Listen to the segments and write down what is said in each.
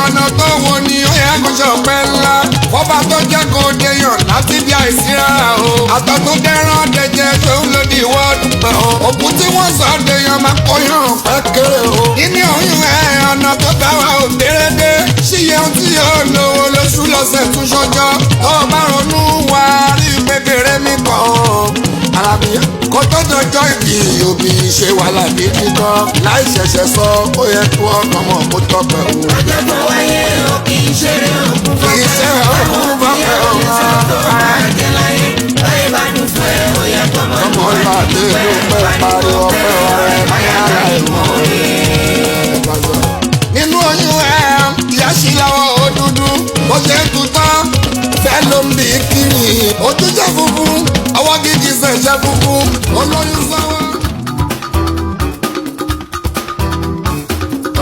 Ọ̀nà tó wo ni ó yẹ kó ṣọpẹ́ ńlá. Fọ́ba tó jẹ́ kó deyàn láti bí àìsí rárá o. Àtọ̀ tó dẹ́rán dẹjẹ tó ń lòdì wọ́ọ̀dù pẹ̀ o. Òkú tí wọ́n sọ deyàn máa kóyàn pẹ́ kéré o. Nínú oyún ẹ̀ ọ̀nà tó bá wa ò dérédé. Ṣíyẹ ohun tí yóò lówó lóṣù lọ́sẹ̀ tún ṣọjọ́. Tó o bá ronú wá rí pépéré mi kàn o. Alábí kó tó dọjọ́ ìbí òbí ṣe wàhálà bí kíkọ́. Láì ṣẹ̀ṣẹ̀ sọ ó yẹ kó ọkàn mọ̀ kó tọpẹ́ o. Ọjọ́ tó wáyé o kì í ṣeré òkú Kì í ṣe òkú bọ́pẹ́ o. tó máa jẹ láyé. Báyé bá dùn fún ẹ, ó yẹ kó mọ̀ Ọmọ ìlàdé dúpẹ́ parí ọpẹ́ ọ̀rẹ́ báyà ìmọ̀ nínú oyún ẹ ìyá sí lọ́wọ́ ó dúdú bó ṣe ń tutọ́ fẹ́ ló ń bí kiri ojú jẹ́ funfun ọwọ́ gígì ṣẹ̀ṣẹ̀ funfun olóyún sọ́wọ́.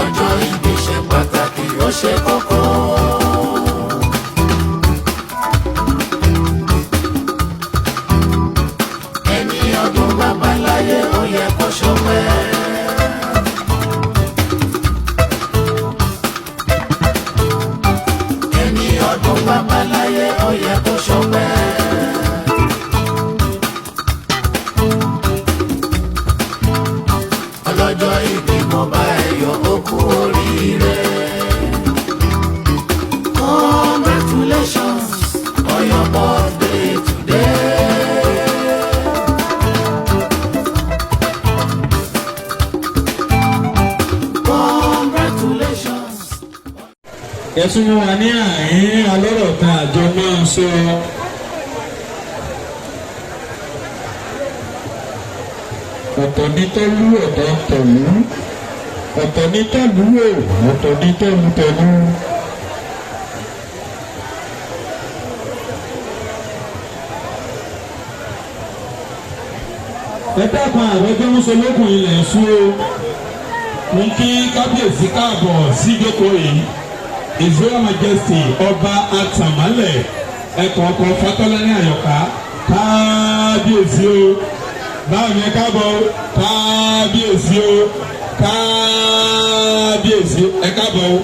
Ọjọ́ ìbí ṣe pàtàkì, ó ṣe kókó. Ẹni ọdún bàbá láyé, ó yẹ kó ṣọpẹ́. Ẹni ọdún bàbá láyé, ó yẹ kó ṣọpẹ́. Ọlọ́jọ́ ìbí mo bá ẹ yọ̀, ó kú oríire. Congratulations on your birthday today. Congratulations. Ẹ̀sùn wa ní àárín alọ́rọ̀ kan àjọ máa ń sọ. Ọ̀tọ̀ ní tọ́lú, ọ̀tọ̀ ń tọ̀lú, ọ̀tọ̀ ní tọ́lú o, ọ̀tọ̀ ní tọ́lú tọ́lú. Ẹ dákun, àròjọ ń sọ lókun ilẹ̀ ń sú o. Mo ń kí kábíyèsí káàbọ̀ síjókòó yìí, His Royal Majesty Ọba Àtàmálẹ̀ ẹ̀kọ́ ọkọ̀ Fatọ́lá ní Àyọ̀ká. Kábíyèsí o, báwo ni? Ẹ káàbọ̀ o, kábíyèsí o, kábíyèsí, ẹ káàbọ̀ o.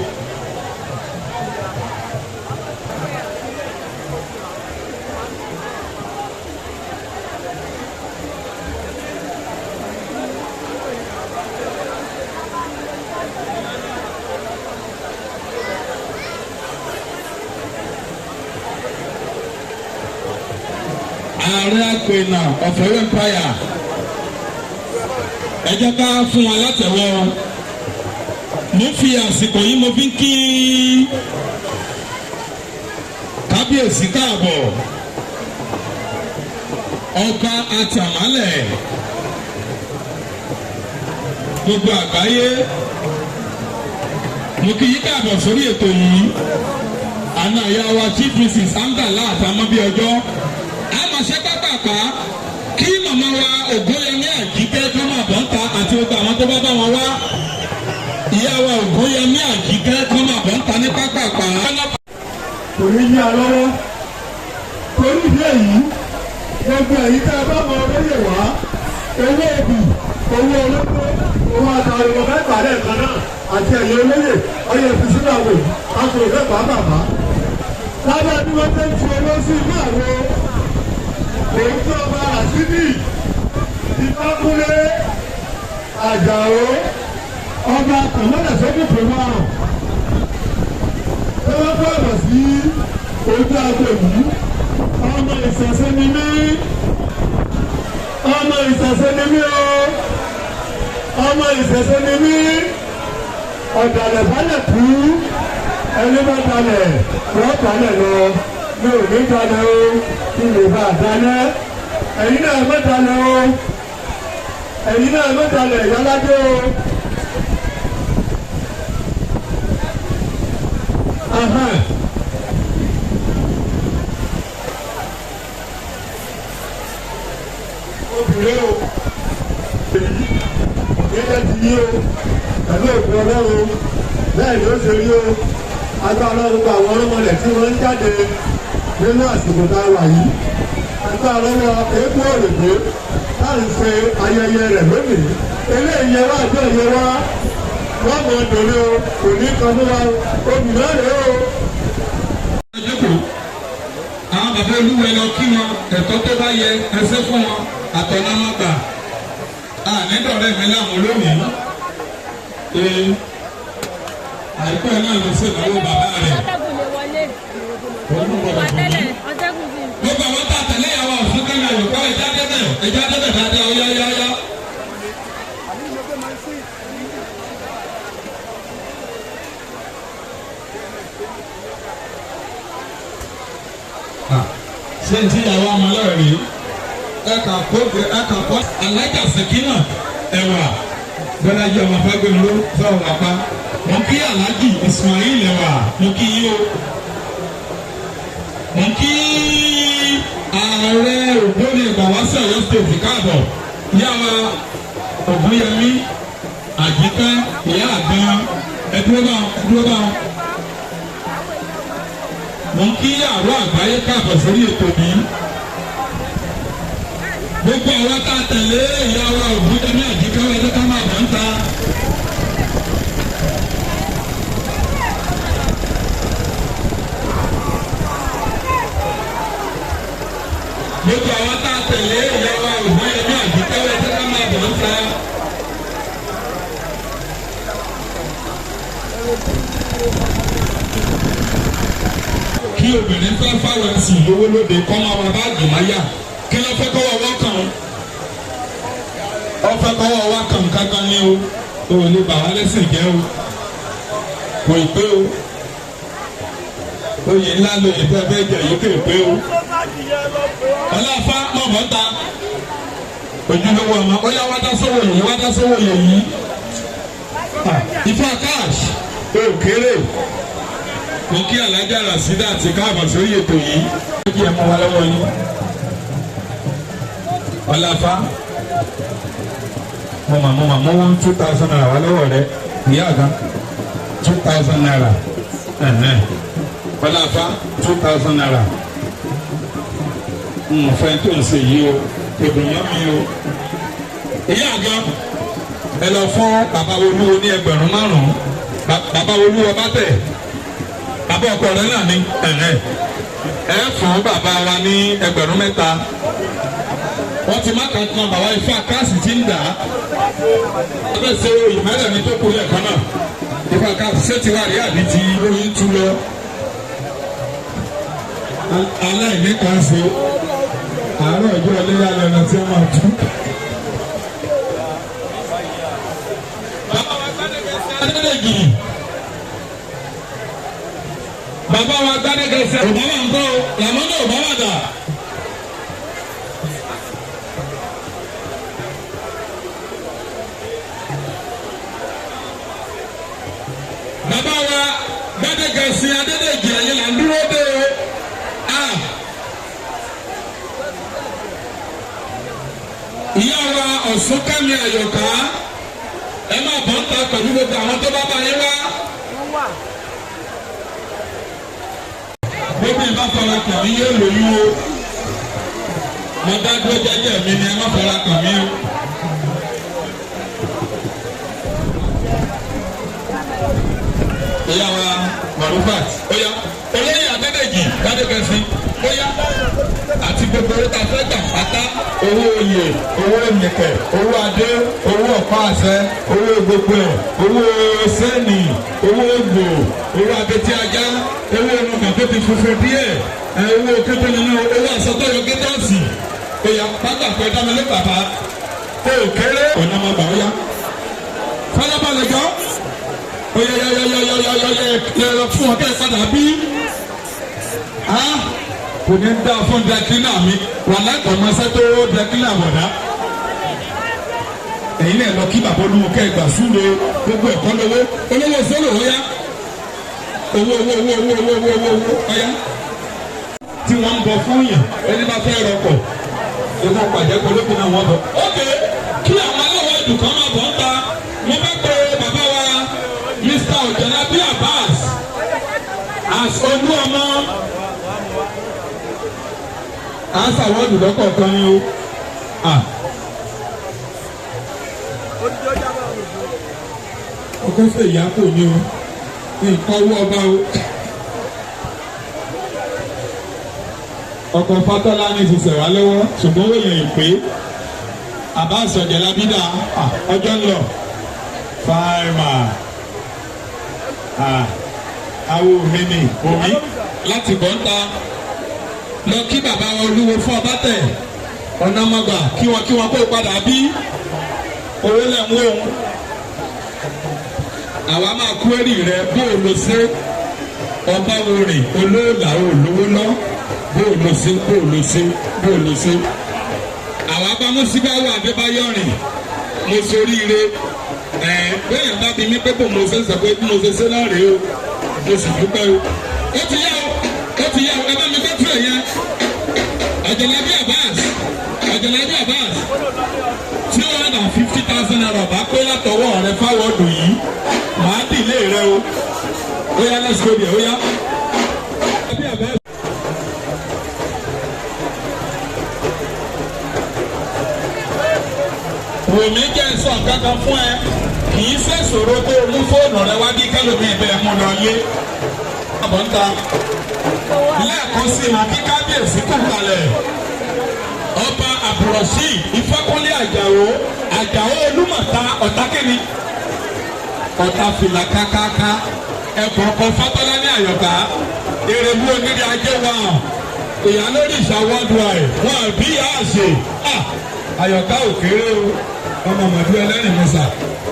Ààrẹ Àpènà of Ọ̀yọ́ Empire, ẹ jẹ́ ká fún wọn látẹ̀wọ́. Mo fi àsìkò yìí mo fi ń kí kábíyèsí káàbọ̀, Ọba Àtàmálẹ̀ gbogbo àgbáyé. Mo kí yín káàbọ̀ sórí ètò yìí. Àná ìyá wa, Chief Mrs Amdala àtàmọ́bí ọjọ́ àmọ̀ṣẹ́ pápápá, kí màmá wa Ògúnyẹmí Àjíkẹ́ tó máa bọ̀ ń ta àti gbogbo àwọn tó bá bá wọn wá. Ìyá wa Ògúnyẹmí Àjíkẹ́ tó máa bọ̀ ń ta ní pápápá. Kò ní yí a lọ́wọ́. Torí ìdí èyí, gbogbo èyí tẹ́ ẹ bá mọ olóyè wá, owó òbí, owó olóko, owó àtàwọn ọmọ mẹ́fà lẹ́ẹ̀kan náà àti ẹ̀yẹ olóyè ọyẹ fi sínú àwò aṣọ ìfẹ́fà bàbá lábẹ́ bí wọ́n tẹ́ ń fi owó sí inú àwo òun tí Ọba Ràṣídì Ìfákúnlé Àjàó, ọba kọ̀mọ́dà sókùnkùn márùn tí wọ́n fọ̀rọ̀ sí ojú agbo yìí. Ọmọ ìṣẹ̀ṣe ni mí, ọmọ ìṣẹ̀ṣe ni mí o, ọmọ ìṣẹ̀ṣe ni mí. Ọ̀dàlẹ̀ balẹ̀ kú, ẹni bá dalẹ̀ wọ́n balẹ̀ lọ. Mi ò ní dalẹ̀ o, kí lè bá a dalẹ̀. Ẹ̀yin náà má dalẹ̀ o, ẹ̀yin náà má dalẹ̀ ìyáládé o. Ahán. Obìnrin o, èyí gẹ́gẹ́ ti yí o pẹ̀lú òkú Ọlọ́run, bẹ́ẹ̀ ni ó ṣe rí o. Agbára Ọlọ́run gba àwọn ọlọ́mọlẹ̀ tí wọ́n ń jáde nínú àsìkò tá a wà yìí. Agbára Ọlọ́run eégún òrèké tá à ń ṣe ayẹyẹ rẹ̀ lónìí, eléyìí yẹ wá àjọ yẹ wá. Yóò mọ dòní o, kò ní kan fún wa o, obì náà rèé o. Àwọn bàbá olúwẹ̀ lọ kí wọn, ẹ̀tọ́ tó bá yẹ ẹsẹ̀ fún wọn, àtọ̀nà wọn gbà. Ànídọ̀rẹ́ mi láwọn lónìí. Ee, àìpẹ́ náà ló ṣèlówó bàbá rẹ̀. Gbogbo àwọn tá a tẹ̀lé ìyàwó ọ̀sùn kẹ́mi àyùkọ́ ẹja débẹ̀ ẹja débẹ̀ dáadáa ó yá yá yá. Ṣé n tí ìyàwó ọmọ lọ́rẹ̀ rí? Ẹ kà kó ẹ kà kó alájà sèkínà ẹ̀wà Bọ́lájí ọmọ Fágbénró sọ̀rọ̀ wàpá. Mo kí Alájì Ismail ẹ̀wà mo kí yín o. Mo kí ààrẹ Ògbóni Ìgbàwásí Ọ̀yọ́ State káàbọ̀. Ìyá wa Ògúnyẹmí Àjíká ìyá àgbọn ẹdúró bá ẹdúró bá. Mo kí àrò àgbáyé káàbọ̀ sórí ètò yìí. Gbogbo àwọn tá a tẹ̀lé ìyá wa Ògúnyẹmí Àjíká ẹjọ́ ká máa bọ̀ ń ta. Gbogbo àwọn tá a tẹ̀lé ìyá wa Ògúnyẹmí Àjíká ẹjọ́ ká máa bọ̀ ń ta. Kí obìnrin fẹ́ fáwọn ẹ̀sìn lówó lóde kọ́ máa wá báàgì máyà kí ló fẹ́ kọ́wọ́ wá kàn án ọ fẹ́ kọ́wọ́ wá kàn kankan ní o ò lè bà wá lẹ́sìn jẹ́ o kò ì pé o oyè ńlá lóye fẹ́ fẹ́ jẹ yìí kò ì pé o ọlọ́fà mọ̀mọ́ ta ojúlówó ọmọ ó yá wá dá sówó yìí wá dá sówó yìí ifá cash o kéré mo kí alájà rasida àti káàbọ̀ sórí ètò yìí. Ó kí ẹ mú wa lọ́wọ́ yín. Ọláfá mo mà mú one 2,000 naira wá lọ́wọ́ rẹ ìyá àgán 2,000 naira. Ọláfá 2,000 naira. N ò fẹ́ tó ń ṣe yìí o, kò dùn mọ́ mi o. Ìyá àgán ẹ lọ fún bàbá olúwo ní 5,000. Bàbá olúwo bá tẹ̀ bàbá ọkọ rẹ náà ni ẹ fún bàbá wa ní 3,000. Wọ́n ti má kankan bàbá ifá káàsì ti ń dà á. Wọ́n fẹ́ ṣe ìmọ̀lẹ̀ mi tó kú lẹ́ẹ̀kan náà. Ifá káàsì ṣé ti wá rí àbí ti lóyún tú lọ. Aláìní kan ṣe àárọ̀ ọjọ́ iléyà lọ́nà tí wọ́n máa tú. Bàbá wa Gbádégẹṣin Adédèjì. Bàbá wa Gbádégẹṣin Obama ń bọ̀ làmọ́dọ̀ Obama dà. Bàbá wa Gbádégẹṣin Adédèjì ẹ̀yin là ń dúró dé o. Ìyá wa Ọ̀ṣunkẹ́mi Àyọ̀ká ẹ máa bọ̀ ń ta pẹ̀lú gbogbo àwọn tó bá bá yín wá. Gbogbo ìbá fara kàn mí yóò lóyún o. Mo dá dúró jẹ́jẹ́ mi ni ẹ má fara kàn mí o. Ìyá wa Marufat ó yá olóyè Adédèjì Gbádégẹṣin ó yá àti gbogbo owó tá a fẹ́ gbà pátá owó oyè owó ìyẹ̀kẹ̀ owó adé owó ọ̀pá àṣẹ owó gbogbo ẹ̀ owó sẹ́ẹ̀nì owó ògbò owó abetí ajá owó onugàn tó ti funfun díẹ̀ owó kékeré nínú owó àsọtọ́yọ gẹ́tọ́ọ̀sì òyà pátá pẹ̀ dámẹ́lẹ́ bàbá ó kéré ọ̀nà ọmọ bàá yá fọlábalẹ̀ jọ oyeyeyeyeyeyeye fún ọkẹ́ padà bí kò ní dá fún dẹ́kínà mi wà lágbàmọ́sẹ́ tó dẹ́kínà bọ̀dá. Ẹ̀yin náà lọ kí bàbá olúwo kẹ́ ẹ gbà súre gbogbo ẹ̀kọ́ lówó olówó sólò ó yá owó owó owó owó owó owó owó owó ọ̀yá. Tí wọ́n ń bọ fún yàn ẹni bá fẹ́ rọkọ̀ ewu pàjẹ́ kọ́ lókun náà wọ́n bọ̀. Ókè kí àwọn aláwọ̀ ẹ̀dùn kan máa bọ̀ ń ta mo fẹ́ pe bàbá wa Mr. Ojalabi Abbas as olú ọmọ à ń sàwọ́dù lọ́kọ̀ọ̀kan ni o. Ọkọ fẹ́ ìyá kò ní o, nǹkan owó ọba o. Ọkọ̀ Fatọ́lá ní ti sẹ̀wá lọ́wọ́, ṣùgbọ́n ó yẹn ìpè. Àbá àsọ̀jẹ̀ lábídà ọjọ́ ń lọ. Fáìmà awo mi ni omi láti bọ́ńtà lọ kí bàbá olúwo fún ọba tẹ̀ ọ̀nà mọ́gbà kí wọ́n kó padà bí owó lẹ̀ ń wò ó. Àwa máa kú èrì rẹ bó o lọ sí ọba wo rìn olóòlà ò lówó lọ bó o lọ sí bó o lọ sí bó o lọ sí. Àwa bá Músíbáwò Adébáyọ̀ rìn mo soríire ẹ bẹ́ẹ̀ bá bí mi pé bò mo ṣe sọ pé bí mo ṣe ṣe náà rèé o mo sì dúpẹ́ o. Ó ti yá o, ó ti yá o, ẹ bá mi tọ́jú ẹ̀ yẹn. Ọ̀jọ̀lábí Abbas, Ọ̀jọ̀lábí Abbas, 250,000 naira bá pé látọwọ́ rẹ fáwọn ọdún yìí, màá dìlé rẹ o. Ó yá, let's go there, ó yá. Wòmí jẹ́ sọ kankan fún ẹ, kì í ṣe ṣòro kó o mú fóònù rẹ wá bí kálómi ibẹ̀ mú lọ lé. Àbọ̀ ń ta lẹ́ẹ̀kan sí ma kí kábíyèsí kú kalẹ̀. Ọba Àbùrọ̀sí Ifákúnlé Àjàó, Àjàó Olúmọ̀ta ọ̀tákìnní. Ọ̀tá fìlà kákáká ẹ̀kọ́ ọkọ̀ Fátọ́lá ní Àyọ̀ká. Èrèlú onírí ajé wa hàn. Ìyá lórí ìṣà worldwide wọn bí ìyá àṣẹ. Àyọ̀ká ò kéré o, ọmọ màdú ẹlẹ́rìn mọ́sà.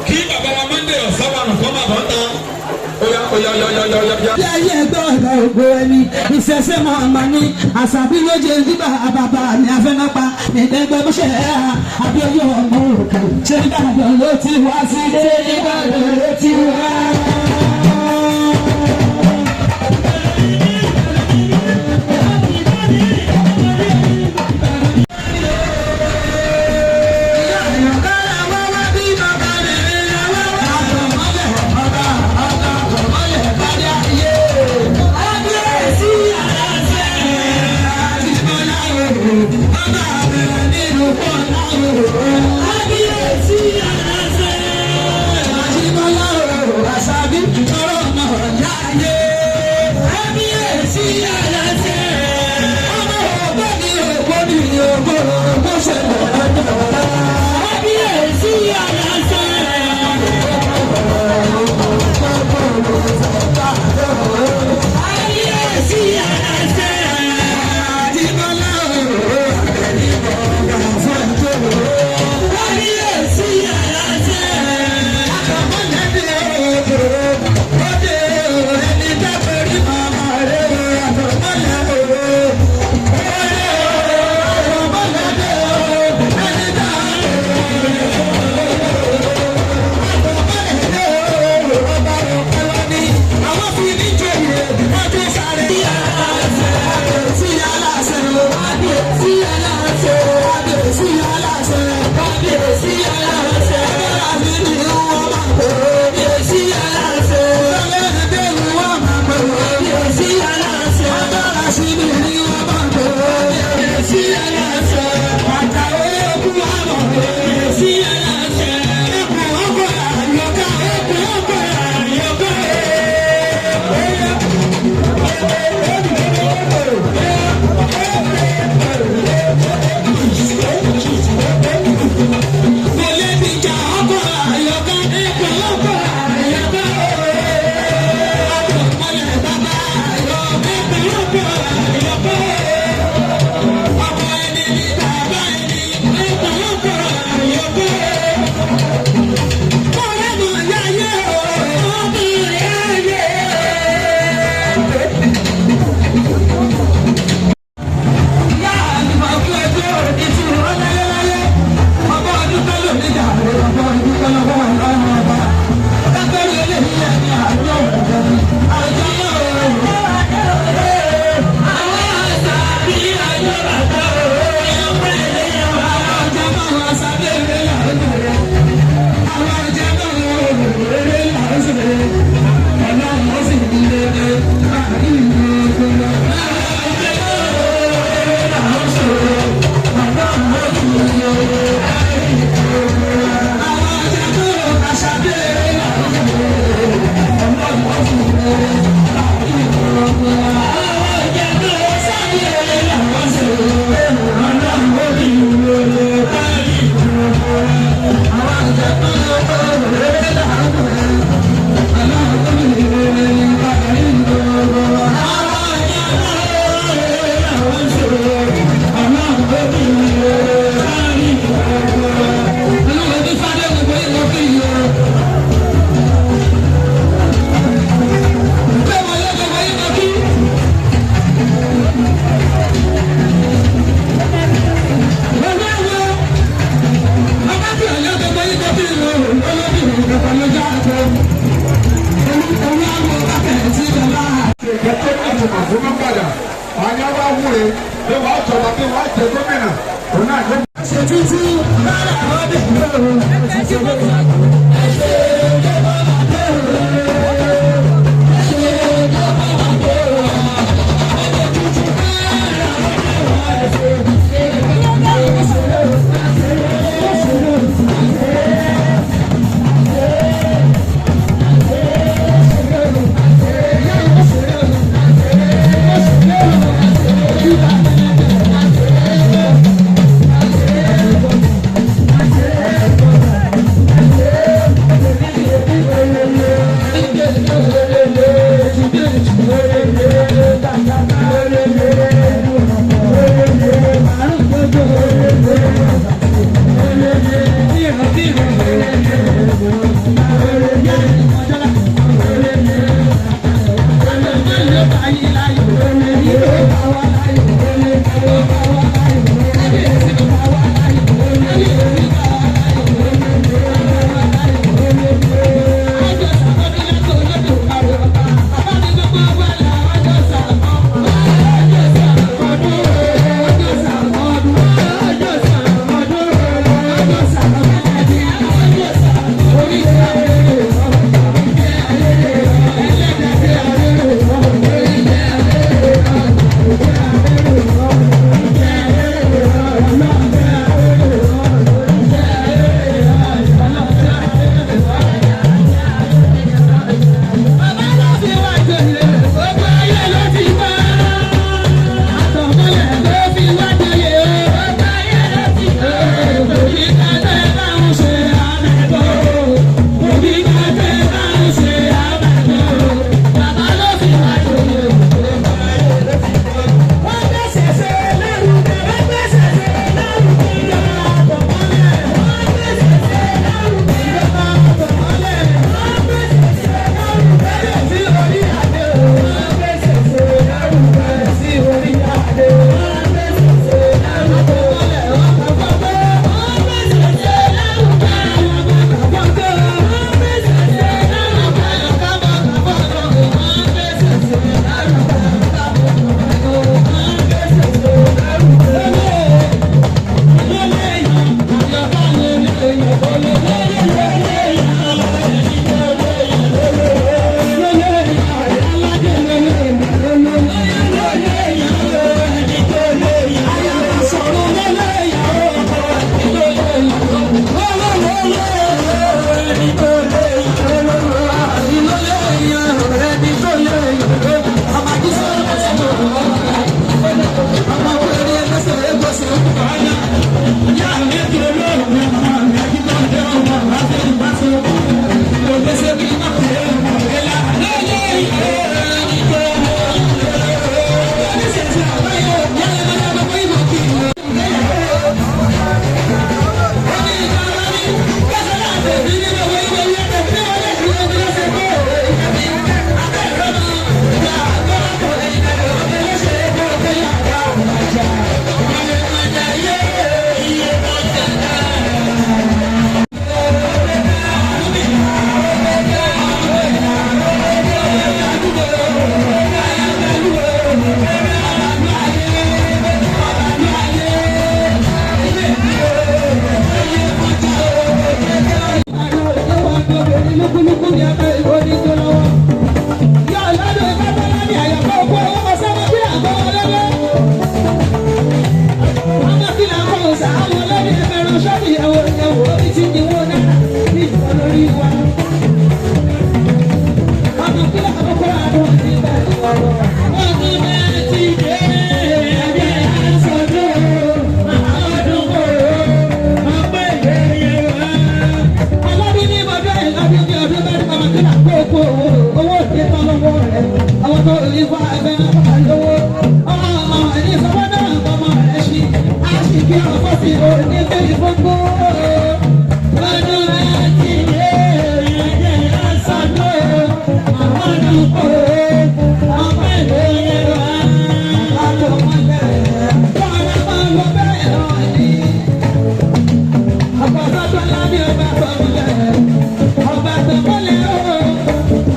Kí bàbá wa Monday ọ̀sán wa nù kọ́ máa bọ̀ ń ta. Oya oya oya oya oya oya. Bí ayé ẹgbẹ́ ọ̀dọ̀ ògbó ẹni, ìṣẹ̀ṣẹ̀ mọ̀ ọ̀mà ni, àṣàbí ló jẹ nígbà bàbá mi afẹ́nápa, ìdẹ́gbẹ́ mọ́ṣẹ́ àbíọ́yọ̀ ọmọ òkè. Ṣé Ìbàdàn ló ti wá sí? Ṣé Ìbàdàn ló ti wá? Àbí nítumọ̀ fún Nìbàdàn. Àwọn ọba wúre pé wàá jọba pé wàá jẹ gómìnà òun náà ló. Ṣe títí rárá ọdún ìlú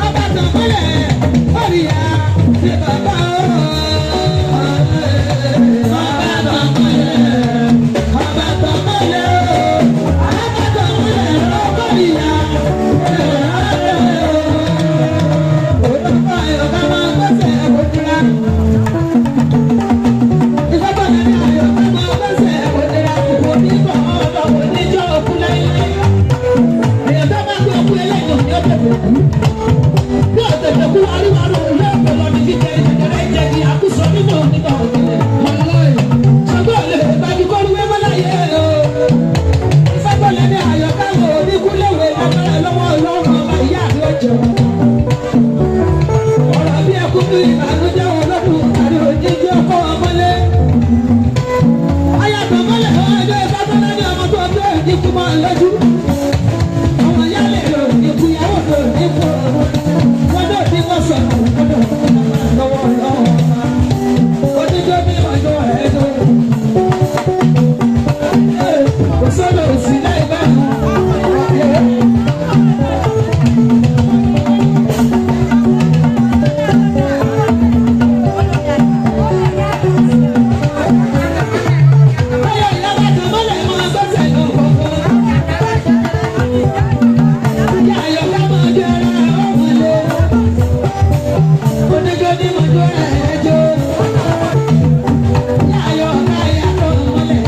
Ọba tó mọ́lẹ̀. Ọ̀rọ̀ bí ẹkún bí ìbànújẹ́ wọn lọ́dún àrí òjijì ọkọ̀ ọmọlé. Ayàtọ̀ mọ́lẹ̀ ọjọ́ ìbátọ́lá ní ọmọ tó ọjọ́ ìdínkù máa ń lójú. Ọmọ yálẹ̀ lò níkú ìyàwó lò níkú wọn náà ní wọ́n sọ̀rọ̀ lọ́dọ̀ lọ́wọ́ lọ́wọ́. Oníjó ní ọjọ́ ẹ̀ẹ́dọ́. Kò sọ́dọ̀ òsì láì bá Báyọ̀ ìyá bá tàn mọ́lẹ̀ máa gbọ́sẹ̀ lọ kọ̀ọ̀kan. Ìyá Ayọ̀ká máa jẹ́ ara ọmọlé. Oníjó ní mọ̀jọ́ ẹ̀ẹ́jọ́. Ìyá Ayọ̀ká ìyá tó mọ́lẹ̀.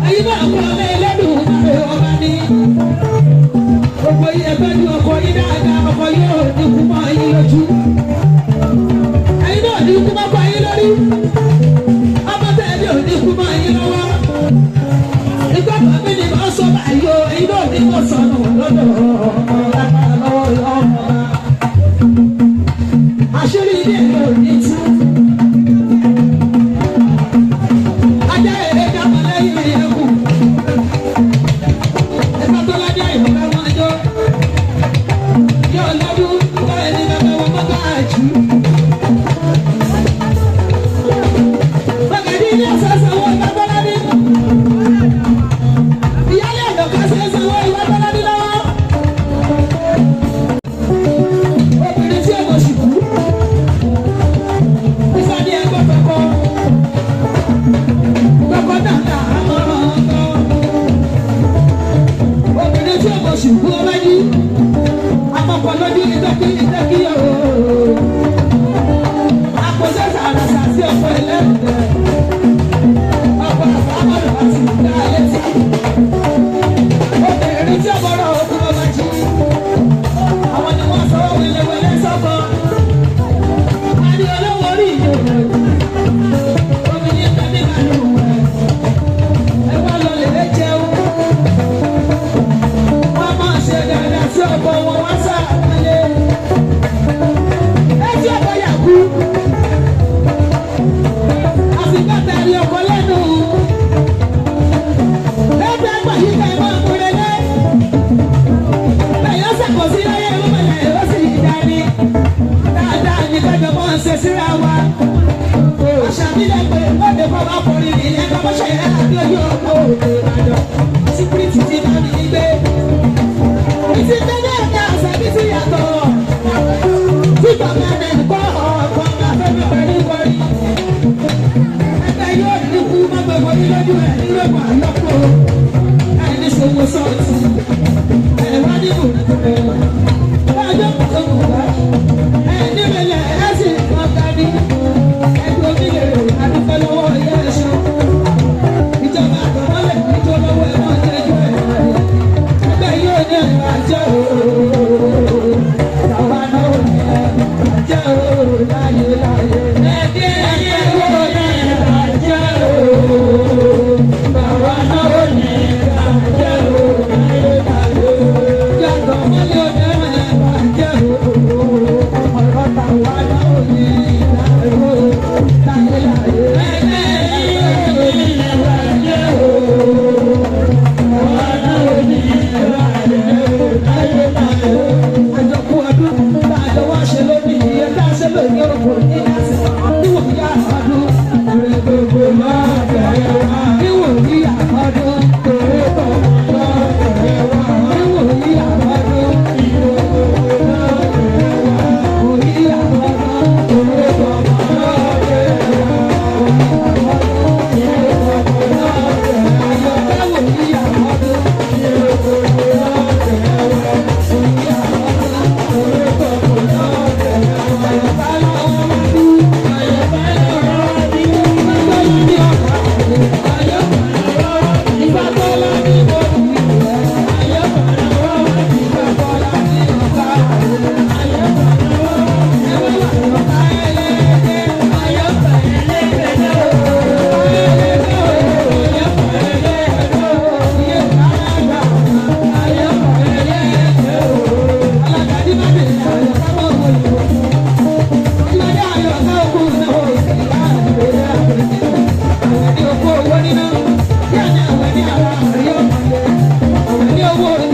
Ẹyin náà kọ́ ọmọ ẹlẹ́dùn máa ọba ní. Gbogbo yìí ẹgbẹ́ ní ọkọ yín dáadáa, ọkọ yóò ní kú mọ́ yín lójú. Ẹyin náà ní kú mọ́kọ yín lórí. Ọmọ tẹ̀lé ò ní kú mọ́ yín lọ́wọ́. Ìgbà tó mi ni mo sọ báyìí o, ẹyin náà ní mo sọnù lọ́dọ̀ ọmọ lápá lọ́wọ́ lọ́wọ́. Àṣírí ilé ò ní tú. Ajá èrè dámọ̀ lẹ́yìn ẹ̀yẹ kù. Ẹ̀ka tó ládé ìmọ̀ká máa jọ. Yóò lọ́dún báyìí ní bàbá wọn mọ́tò àjù. Bàgàdì ní ọ̀sán sanwó ìbábọ́ládé. Ìyálé ọ̀dọ̀ká ṣe é sanwó ìbábọ́ládé lọ́wọ́. Obìnrin tí èkó sì kú. Ìsàdí ẹgbẹ́ tọkọ. Tọkọ dàda àmọ́ràn ọkọ. Obìnrin tí èkó sì kú ọba yí. Akọkọ lójú ìtọ́kí ìtọ́kí ooo. Àpòsẹ́ sàràsà sí ọkọ ẹlẹ́rìí. Ọkọ àbámọ̀ràn àti ìdá létí. Obìnrin tí ọmọràn òkú ọba jí. Àwọn ni wọ́n sọ wẹ́lẹ́wẹ́lẹ́ sọ́kọ. A ní olówó orí ìjòyè. Omi ní tẹ́lẹ̀ balùwẹ̀. Ẹ wá lọ lè jẹun. Wọ́n máa ṣe dáadáa sí ọkọ wọn wá sáà lé. Etí ọkọ yà kú. Àsìkò tẹ̀lé ọkọ lẹ́nu. Ẹgbẹ́ àgbà yìí ká ẹ máa mú lélẹ̀. Bẹ̀yọ́ sàkóso láyé ìrúmọ̀lẹ̀ ó sì dání. Dáadáa ní kájọ máa ń ṣe síra wa. Àṣà mi lẹ pé lóde kọ́ bá kọrin nìyẹn kọ́ bá ṣe é àbí ojú ọkọ̀ òde Ìbàdàn. Sípírìtì ti bá mi gbé. Ìtì tẹ́lẹ̀ ní àṣà mi ti yàtọ̀. Títọ̀ mẹ́rin kọ́ ọ̀kan máa fẹ́ mi pẹ̀lú kọrin. Ẹgbẹ́ yóò dínkù má gbogbo yín lójú ẹ̀ nílòpọ̀ àlọ́pọ̀. Ẹni ṣòwò sọ́ọ̀tì. Ẹ̀wá ní bùrùkù. Bájọ́ kò mọ̀ wá. Ẹni mẹ́lẹ̀ ẹ̀ sì kọ́ kárí. Ẹgbẹ́ omi lè rò adúpẹ́ lọ́wọ́ ìyá ẹ̀ṣọ́. Ìjọba àtọ̀mọ́lẹ̀ níjọ́ lọ́wọ́ ẹ̀ wọ́n jẹ́jọ́ ẹ̀. Ẹgbẹ́ yóò ní ẹ̀rọ àjẹ́ ooo. Tàwa náà ò ní ẹ̀rọ àjẹ́ ooo láyé láyé. Ẹgbẹ́ yóò ní ẹ̀rọ àjẹ́ ooo. Tàwa náà ò ní ẹ̀rọ àjẹ́ ooo láyé láyé. Yàtọ̀ mọ́lẹ̀ ò ní ẹ̀rọ Yeah.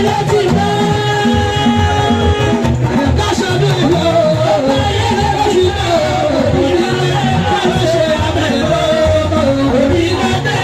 ló ti bẹ́. Káṣọ bí ìlú ayé ló ti bẹ́. Ká ló ṣe abẹ́rẹ́ orí lọ́dẹ́.